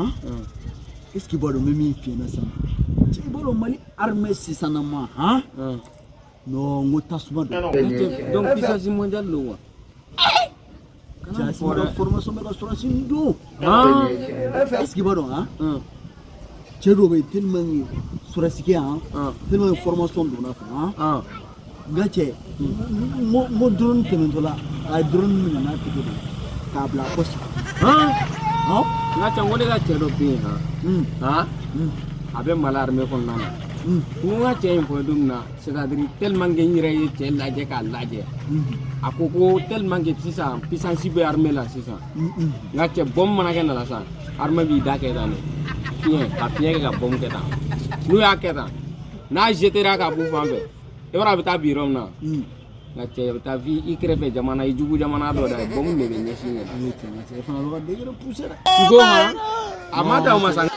Han, est ce que i b'a dɔn n bɛ min f'i ɲɛna sisan? Cɛ, i b'a dɔn Mali armée sisanama, han, non, n ko tasuma don. Donc puissance mondiale don wa? Cɛ, Asimi ka formation bɛ ka sɔrɔsi don. Est ce que i b'a dɔn, han, cɛ dɔw bɛ yen, tellement que sɔrɔsikɛ, han, tellement que formation donna fɛ, han, n ka cɛ, n ko drone tɛmɛtɔ la, a ye drone minɛ n'a tɛgɛ de k'a bila a poche. Han? Han. N ka cɛ, n ko ne ka cɛ dɔ bɛ yen, han, han, a bɛ Mali armée kɔnɔna na. N ko n ka cɛ in fɔ don min na, c'est à dire tellement que n yɛrɛ ye cɛ lajɛ k'a lajɛ, a ko ko tellement que sisan puissance bɛ armée la sisan, n ka cɛ, bombe mana kɛ nana sisan, armée b'i da kɛ tan de, fiɲɛ ka fiɲɛ kɛ ka bombe kɛ tan. N'u y'a kɛ tan, n'a jetera ka b'u fan fɛ, i b'a dɔn a bɛ taa bin yɔrɔ min na? N ka cɛ, a bɛ taa fi i kɛrɛfɛ jamana, i jugu jamana dɔ da, bombe de bɛ ɲɛsin yen. Ee cɛ, n ka cɛ, e fana bɛ ka degré pousser dɛ. N ko han, a ma dan o ma sa.